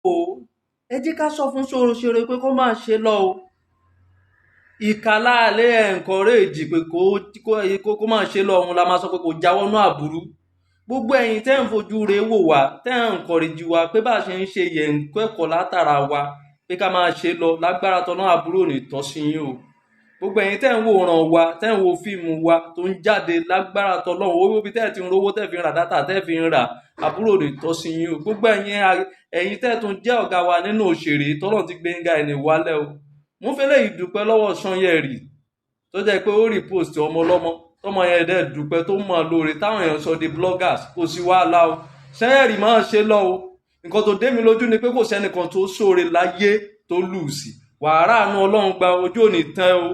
Ó ẹ jẹ́ ká sọ fún Ṣòroṣèré pé kó máa ṣe lọ o. Ìkà láàlẹ́ encourage pé kó máa ṣe lọ, òun la máa sọ pé kó jáwọ́ nú àbúrú. Gbogbo ẹ̀yin tẹ́ ń fojú rẹ̀ wò wá, tẹ́ ń encourage wa pé bá a ṣe ń ṣe yẹn, ń kẹ́kọ̀ọ́ látara wa pé ká máa ṣe lọ, lágbára tọ́nà, àbúrò ní tọ́ sí yín o. Gbogbo ẹ̀yin tẹ́ ń wòran wa, tẹ́ ń wo fíìmù wa tó ń jáde, lágbára tọ́lọ́run, owó bí tẹ́ ẹ̀ ti ń rówó, tẹ́ fi ń ra data, tẹ́ fi ń rà, àbúrò ní tọ́ sí yín o. Gbogbo ẹ̀yin tẹ́ tún jẹ́ ọ̀gá wa nínú òṣèré, tọ́lọ́run ti gbé ń ga ẹni wálẹ̀ o. Mo fẹ́ lè dúpẹ́ lọ́wọ́ Sanyẹ̀rì tó jẹ́ pé ó repost ọmọ ọlọ́mọ, tọmọ yẹn dẹ̀ dúpẹ́, tó mọ̀ lóore, táwọn èèyàn sọ di bloggers. Kò sí wàhálà o, Sanyẹ̀rì máa ṣe lọ o. Nǹkan tó dé mi lójú ni pé kò sẹ́nìkan tó sóore láyé tó lù sí wàhálà. Àánú Ọlọ́run gba ojú òní tán o,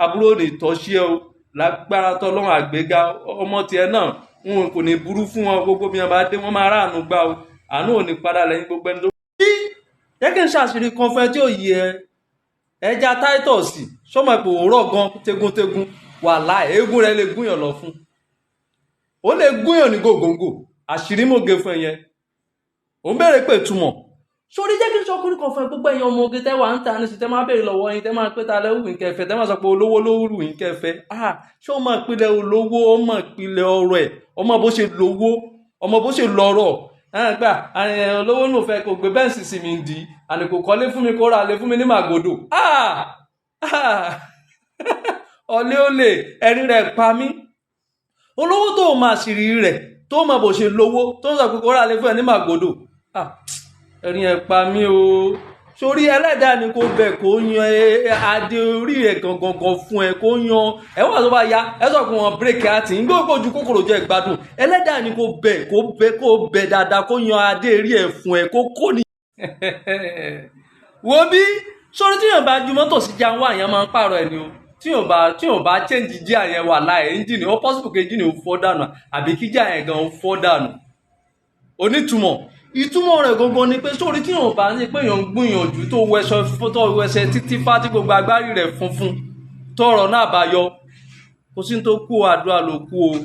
àbúrò ní tọ́sí ẹ o. Lágbára tọ́lọ́run, àgbéga ọmọ tiẹ̀ náà n kò ní burú fún wọn. Gbogbo bí wọn bá dé, wọn máa ráàánú gbà o. Àánú ò ní padà lẹ́yìn gbogbo ẹni tó. Bí jẹ́ kí n ṣàṣírí kan fún ẹ tí ò yí ẹ, ẹja Titus sọmọ ipò òwúrọ̀ gan tegun-tegun, wàláì, eégún rẹ lè gúnyàn lọ fún, ó lè gúnyàn ní gògóńgò. Àṣírí mòge fún ẹ yẹn, ò ń béèrè pé túmọ̀ sórí. Jẹ́ kí n sọ kúrú kan fún ẹ. Gbogbo ẹ̀yin ọmọ oge tẹ́ wà ń ta ní sí, tẹ́ máa béèrè lọ́wọ́ yín, tẹ́ máa pé ta lẹ́wù yín kẹfẹ́, tẹ́ máa sọ pé olówó ló wù yín kẹfẹ́. Ah, ṣé ó máa pilẹ̀ olówó? Ó máa pilẹ̀ ọrọ̀ ẹ̀, ọmọ bó ṣe lówó, ọmọ bó ṣe lọ́rọ̀ gbà. Olówó nù fẹ́ kò gbé bẹ́ǹsì sí mi dì àní, kò kọ́lé fún mi, kó ra lé fún mi ní Màgòdò. Ah ah, ọ̀lẹ́ olè, ẹ̀rín rẹ̀ pa mí. Olówó tó máa ṣìírí rẹ̀, tó máa bó ṣe lówó, tó ń sọ pé kó ra lé fún ẹ ní Màgòdò, ah, ẹ̀rín ẹ̀ pa mí o. Sórí ẹlẹ́dàá ni kò bẹ̀ kó yan adé orí rẹ̀ gangan fún ẹ, kó yan ẹ wà tó bá ya ẹ sọ pé wọn bírèkì àti ń gbé ojú kòkòrò jẹ gbádùn. Ẹlẹ́dàá ni kò bẹ̀, kó bẹ̀, kó bẹ̀ dáadáa, kó yan adé orí ẹ fún ẹ, kó kó ní. Wo bí sórí, tí yóò bá ju mọ́tò sí jáwọ́, àyàn máa ń pààrọ̀ ẹ̀ ni o. Tí yóò bá change gear yẹn, wà láì ẹ́ńjìnì, ó possible kí ẹ́ńjìnì ó fọ́ dànù àbí kí gear yẹn gan ó fọ́ dànù. Onítùmọ̀ ìtumọ̀ rẹ̀ gangan ni pé sórí, tí yóò bá ní pé èèyàn ń gbìyànjú, tó wẹṣọ, tó wẹṣẹ títí fá, tí gbogbo agbárí rẹ̀ funfun, tọrọ náà bá yọ, kò sí tó kú, àdúrà ló kú o.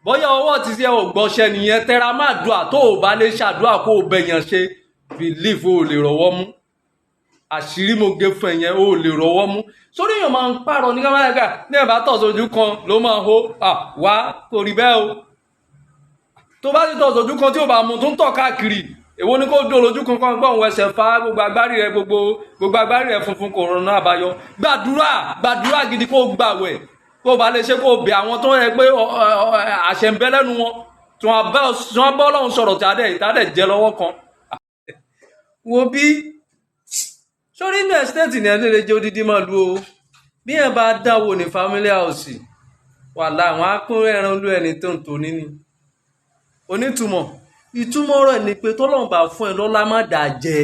Bóyá ọwọ́ ti ṣe ò gbọ́ṣẹ́ nìyẹn, tẹra má dùà. Tó o bá lè ṣàdúrà, kó o bẹ̀yàn ṣe believe, o lè rọwọ́ mú. Àṣírí mo gé fún ẹ yẹn, o lè rọwọ́ mú. Sórí èèyàn máa ń pààrọ̀ ní kámáyàgà ní ẹ̀ bá tọ̀ sójú kan ló máa hó wá, kò rí bẹ́ẹ̀ o. Tó bá ti tọ̀ sójú kan tí ò bá mu, tó ń tọ̀ káàkiri, èwo ni kó dó lójú kan kan gbọ́n wẹsẹ̀ fa gbogbo agbárí rẹ, gbogbo agbárí rẹ funfun, kò rọrùn àbáyọ. Gbàdúrà, gbàdúrà gidi, kó gbàwẹ̀, kó o bá lè ṣe, kó o bẹ̀ àwọn tó yẹ pé àṣẹ ń bẹ lẹ́nu wọn, tí wọ́n bá Ọlọ́run sọ̀rọ̀, tí a dẹ̀ jẹ́ lọ́wọ́ kan. Wo bí sórí, inú estate ní ẹni lè jẹ́ odidi màlúù o. Bí yẹn bá dáwọ́ ní family house, wàhálà, àwọn á kún ẹran olú ẹni tó ń tò níní. Onítùmọ̀ ìtumọ̀ rẹ̀ ni pé tọ́lọ́run bá fún ẹ lọ́lá, má dà jẹ.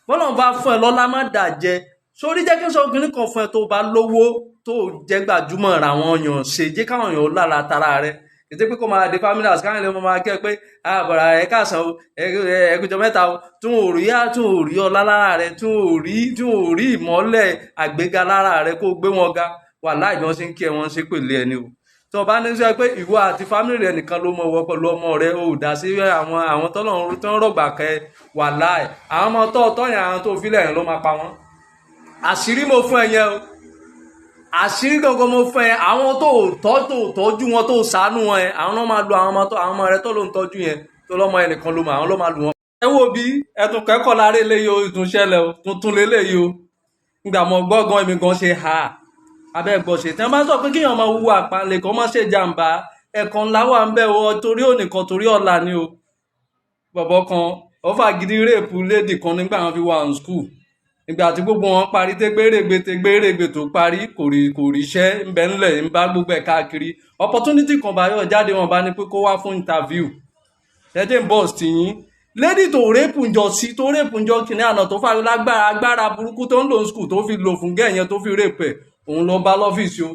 Bọ́lọ́run bá fún ẹ lọ́lá, má dà jẹ. Sórí, jẹ́ kí n sọ kínní kan fún ẹ. Tó bá lówó, tó jẹ́ gbajúmọ̀, ra àwọn èèyàn ṣe, jẹ́ káwọn èèyàn lára tara rẹ. Kìí pé kó máa dé family house, káwọn èèyàn máa kẹ́ pé àbọ̀rà ẹ̀ káàsán o, ẹ̀kújọ mẹ́ta o, tún ò rí, tún ò rí ọlá lára rẹ, tún ò rí ìmọ́lẹ̀ àgbéga lára rẹ, kó gbé wọn ga, wàláhì, bí wọ́n ṣe ń kí ẹ, wọ́n ṣe pèlè ẹni o. Tó o bá ní sọ pé ìwọ àti family rẹ nìkan ló mọ wọ pẹ̀lú ọmọ rẹ, o dá sí àwọn tọ́lọ́run tó ń rọ̀gbà kẹ, wàláhì, àwọn ọmọ tó tọ́ yẹn, àwọn tó filẹ̀ yẹn ló máa pa wọ́n. Àṣírí mo fún ẹ yẹn o, àṣírí gangan mo fún ẹ. Àwọn tó tọ́, tó tọ́jú wọn, tó ṣàánú wọn yẹn, àwọn náà máa lu àwọn ọmọ tó, àwọn ọmọ rẹ tó ló ń tọ́jú yẹn, tó lọ́mọ yẹn nìkan ló mọ, àwọn ló máa lù wọn. Ẹ wo bí ẹtùn kẹ́kọ̀ọ́ lára eléyìí o, ìtúnṣẹlẹ̀ o, tuntun lélẹ́yìí o. Nígbà mọ̀ gbọ́ngàn èmi gan ṣe ha abẹ́ gbọ́ ṣe tí wọ́n bá sọ pé kíyàn máa wúwo àpàlẹ̀ kọ́ máa ṣe jàǹbá, ẹ̀kan ńlá wà ń bẹ̀ o, torí ònìkan, torí ọ̀la ni o. Bọ̀bọ̀ kan ó fàgídí rape lady kan nígbà wọn fi wà ní school. Ìgbà tí gbogbo wọn parí, tẹgbẹrẹgbẹ tẹgbẹrẹgbẹ tó parí, kò ríṣẹ́ ń bẹ ńlẹ̀, ń bá gbogbo ẹ̀ káàkiri. Opportunity kan bá yọ jáde, wọn bá ní pé kó wá fún interview. Ṣẹ́jẹ̀ ń bọ̀ sí yín, lady tó rape ń jọ sí, tó rape ń jọ kìnìún àná, tó fà lágbára agbára burúkú tó ń lò ní school, tó fi lò fún gẹ̀yẹn, tó fi rape ẹ̀, òun ló bá lọ́fíìsì o.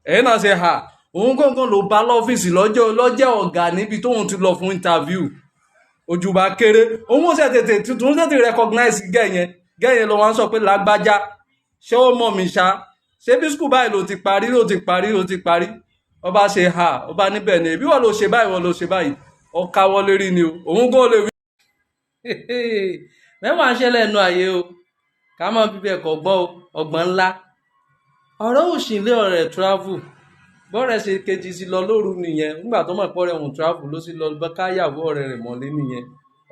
Ẹ̀yin náà ṣe hà, òun gangan ló bá lọ́fíìsì lọ́jọ́ lọ́jọ́ ọ̀gá níbi tóun ti lọ fún interview. Ojú bá kéré, òun ó ṣe tètè tuntun tètè recognize gẹ̀yẹn. Gẹ̀yẹn ló wá ń sọ pé, "Lágbájá, ṣé ó mọ̀ mí ṣá? Ṣé bí school báyìí ló ti parí, ló ti parí, ló ti parí?" Ọba ṣe ha, ọba níbẹ̀ ni, "Ẹbí wọ́n ló ṣe báyìí, wọ́n ló ṣe báyìí." Ọkà wọlé rí ni o, òun kò lè wí. Mẹ́wàá ń ṣẹlẹ̀ nù ayé o, ká mọ̀ bíbẹ̀ kọ̀ gbọ́n o, ọgbọ́n ńlá. Ọ̀rẹ́ òsì lé ọ̀rẹ́ travel, bọ́rẹ̀ ṣe kejì sí lọ lóru nìyẹn. Nígbà tó mọ̀ pé ọ̀rẹ́ òun travel ló sì lọ bá káyàwó ọ̀rẹ́ rẹ̀ mọ́lé nìyẹn.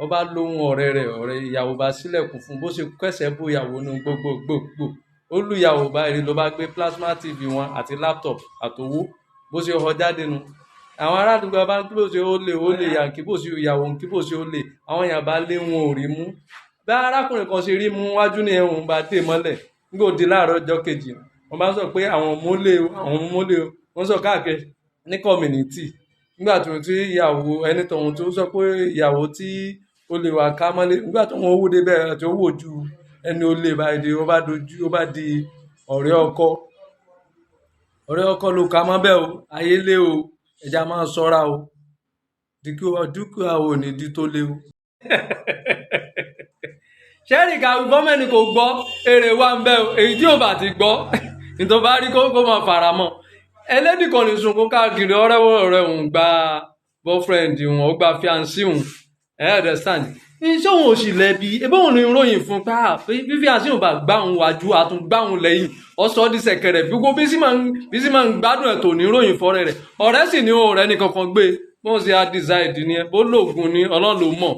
Ó bá lóhùn ọ̀rẹ́ rẹ̀, ọ̀rẹ́ ìyàwó bá sílẹ̀kùn fún un, bó ṣe kẹsẹ̀ bó ìyàwó nu gbogbo gbogbo. Ó lu ìyàwó báyìí ló bá gbé plasma TV wọn àti laptop àtowó, bó ṣe họ jáde nu. Àwọn ará àdúgbò bá ń kí bó ṣe ó lè ó lè yà kí bó ṣe ìyàwó ń kí bó ṣe ó lè, àwọn èèyàn bá lé wọn ò rí mú. Bí arákùnrin kan ṣe rí mú wájú ní ẹ̀hún bá dé mọ́lẹ̀. Nígbà ó di láàárọ̀ ọjọ́ kejì, wọ́n bá sọ pé àwọn mólè o, àwọn mólè o, wọ́n sọ káàkiri ní community. Nígbà tó tí ìyàwó ẹni tọ̀hún tó sọ pé ìyàwó tí ó lè wà ká mọ́lé, nígbà tó wọ́n wó dé bẹ́ẹ̀ àti ó wò ju ẹni ó lè báyìí dé, ó bá dojú, ó bá di ọ̀rẹ́ ọkọ. Ọ̀rẹ́ ọkọ ló ká mọ́ bẹ́ẹ̀ o, ayé lé o, ẹja máa ń ṣọ́ra o. Dúkìá ò ní di tó léwu. Ṣẹ́ríkà gọ́mẹ̀nì kò gbọ́, èrè wà ń bẹ́ o, èyí tí ò bá ti gbọ́, nítorí bá rí kó máa fara mọ́. Ẹlẹ́dì kan ní sunkún káàkiri, ọ̀rẹ́ ọ̀rẹ́ òun gba boyfriend òun, ó gba fiancé òun, ẹ understand. Iṣẹ́ òun ò sì lẹ́bi, ebí òun ní ròyìn fún pé bí fiancé òun bá gbá òun wájú, àtún gbá òun lẹ́yìn, ọ̀sọ́ di sẹ̀kẹ̀rẹ̀, bí gbogbo bí sì máa ń gbádùn ẹ̀ tó ní ròyìn fọ́rẹ́ rẹ̀. Ọ̀rẹ́ sì ni òun rẹ̀ ní kankan gbé, bóun ṣe á decide ni ẹ, bó lóògùn ni Ọlọ́run ló mọ̀.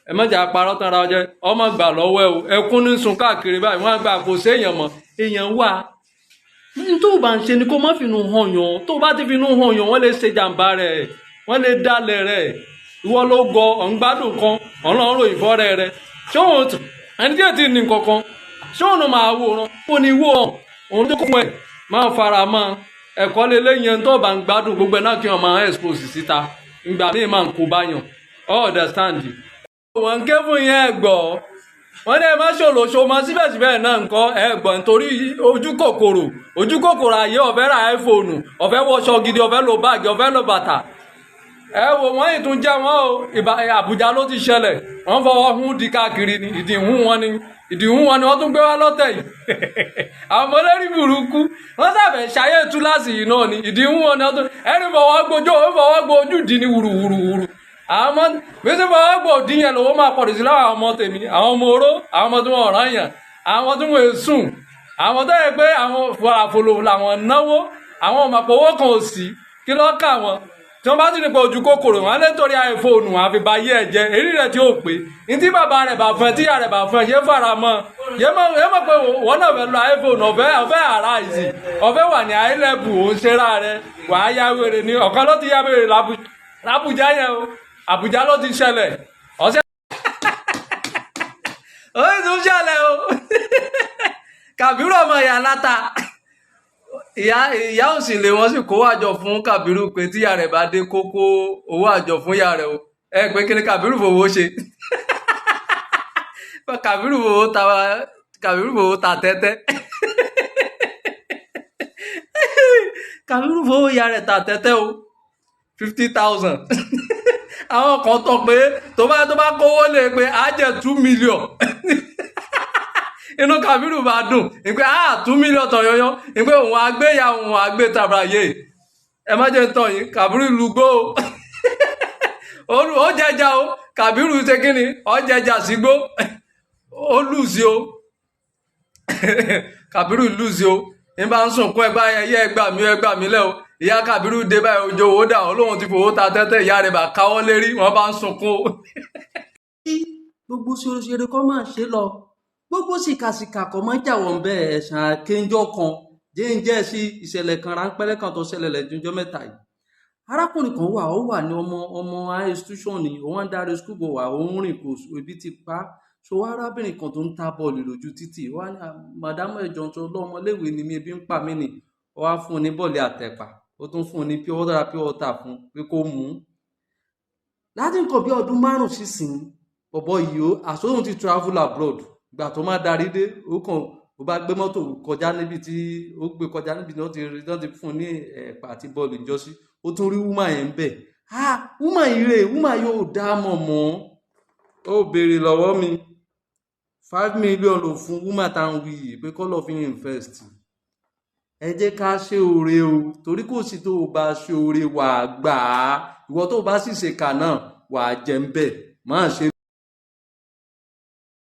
Ẹ má jà parọ́ tán ra ọjọ́, ọmọ gbà lọ́wọ́ ẹ o, ẹkún ní sun káàkiri báyìí, wọ́n á gbà kò séèyàn mọ́, èèyàn wà. Ní tó bá ń ṣe ni kó má finú hàn yàn, tó bá ti finú hàn yàn, wọ́n lè ṣe jàǹbá rẹ̀, wọ́n lè dalẹ̀ rẹ̀. Ìwọ ló gọ, ọ̀ ń gbádùn kan, ọ̀ ń lọ ròyìn fọ́rẹ́ rẹ̀. Ṣé òun ẹni tí ò tí ì ní kankan, ṣé òun máa wòran? Ó ní wò ó, òun tó kún ẹ̀ máa fara mọ́. Ẹ̀kọ́ lélẹ́yìn ẹni tó bá ń gbádùn gbogbo ẹ̀ náà kí wọ́n máa expose síta. Ìgbà míì máa ń kó báyàn. All understand. Wọ́n ń ké fún yẹn ẹ̀ gbọ́. Wọ́n ní ẹ má ṣòlòṣo mọ́ síbẹ̀síbẹ̀ náà ńkọ́ ẹ gbọ́, nítorí ojú kòkòrò, ojú kòkòrò ayé, ọ̀fẹ́ ra iPhone, ọ̀fẹ́ wọṣọ gidi, ọ̀fẹ́ lo báàgì, ọ̀fẹ́ lo bàtà. Ẹ wò wọ́n yìí tún jẹ́ wọ́n o, Àbújá ló ti ṣẹlẹ̀. Wọ́n fọwọ́ hún di káàkiri ni, ìdí hún wọn ni, ìdí hún wọn ni wọ́n tún gbé wá lọ́tẹ̀ yìí. Àwọn ọmọ olórí burúkú, wọ́n sàfẹ́ ṣayé túláàsì yìí náà ni, ìdí hún wọn ni wọ́n tún ẹni fọwọ́ gbójú, ó fọwọ́ gbójú dì ní wùrùwùrùwùrù. Àwọn ọmọ bí ó ṣe fọwọ́ gbò dín yẹn lówó máa pọ̀ sí láwọn ọmọ tèmi, àwọn ọmọ oró, àwọn ọmọ tí wọ́n rán yàn, àwọn tí wọ́n sùn, àwọn tó yẹ pé àwọn fòlàfòlò làwọn náwó, àwọn ọmọ àpò owó kan ò sí, kí ló kà wọ́n? Tí wọ́n bá sì ní pé ojú kòkòrò wọn lé torí iPhone àfi ba yé ẹ jẹ, èrí rẹ̀ tí ó pé ní tí bàbá rẹ̀ bá fún ẹ, tíyà rẹ̀ bá fún ẹ, yé fara mọ́, yé mọ̀ pé wọ́n náà fẹ́ lo iPhone, ọ̀fẹ́ àráìsì, ọ̀fẹ́ wà ní àìlẹ́bù, òun ṣera rẹ̀, wàá yá wèrè ní ọ̀kan ló ti yá wèrè l'Àbújá yẹn o, Àbújá ló ti ṣẹlẹ̀ ọ̀sẹ̀. Ó sì tún ṣẹlẹ̀ o, Kàbírù ọmọ ìyá láta, ìyá òsì lé wọn sì kó àjọ fún Kàbírù pé tíyà rẹ̀ bá dé kókó owó àjọ fún ìyá rẹ̀ o. Ẹ pé kí ni Kàbírù fowó ṣe? Kàbírù fowó ta, Kàbírù fowó ta tẹ́tẹ́. Kàbírù fowó ìyá rẹ̀ ta tẹ́tẹ́ o, 50,000. Àwọn kan tọ̀ pé tó bá kówó lé pé á jẹ́ 2 million. Inú Kàbírù bá dùn ìpè 2 million tọ̀ yọyán, ìpè òun àgbéyà òun àgbé tàbí ayé. Ẹ má jẹ́ ń tọ̀ yín, Kàbírù lùgbó o, ó jẹjà o, Kàbírù ṣe kí ni? Ó jẹjà sígbó, ó lùsí o, Kàbírù lùsí o. Ní bá ń sunkún ẹgbà ẹyẹ ẹgbà mí ẹgbà mí lẹ o. Ìyá Kàbírù dé báyìí, ojú owó dà, ó lóun ti fowó ta tẹ́tẹ́, ìyá rẹ̀ bá káwọ́ lérí, wọ́n bá ń sunkún o. Gbogbo ṣeréṣeré kọ́ máa ṣe lọ, gbogbo sìkàsìkà kọ́ máa jà wọ́n bẹ́ẹ̀. Ẹ̀sán akéńjọ́ kan jẹ́ńjẹ́ sí ìṣẹ̀lẹ̀ kan ráńpẹ́lẹ́ kan tó ṣẹlẹ̀ lẹ́jọ́jọ́ mẹ́ta yìí. Arákùnrin kan wà, ó wà ní ọmọ ọmọ high institution ni, òun á darí school bọ̀ wá, òun rìn kò ebi ti pa. So arábìnrin kan tó ń ta bọ́ọ̀lù lójú títì wá ní, màdámù ẹ̀jọ̀ tó lọ́mọléèwé ni mí, ebi ń pa mí ni. Ó wá fún un ní bọ́ọ̀lù àtẹ̀pà, ó tún fún un ní pure water, pure water fún pé kó mú un. Láti nǹkan bí ọdún 5 sísìn, bọ̀bọ̀ yìí ó àsóhun ti travel abroad. Ìgbà tó máa darí dé, ó kàn ó bá gbé mọ́tò kọjá níbi tí ó gbé kọjá níbi tí wọ́n ti fún un ní ẹ̀pà àti bọ́ọ̀lù ìjọsí, ó tún rí woman yẹn ń bẹ̀. Ah, woman yìí rè, woman yóò dá mọ̀ mọ́. Ó béèrè lọ́wọ́ mi, 5 million ló fún woman tá à ń wí yìí pé kó lọ fi invest. Ẹ jẹ́ ká ṣe oore o, torí kò sí tó o bá ṣe oore wà á gbà á, ìwọ tó o bá sì ṣe kà náà wà á jẹ ń bẹ̀. Má ṣe.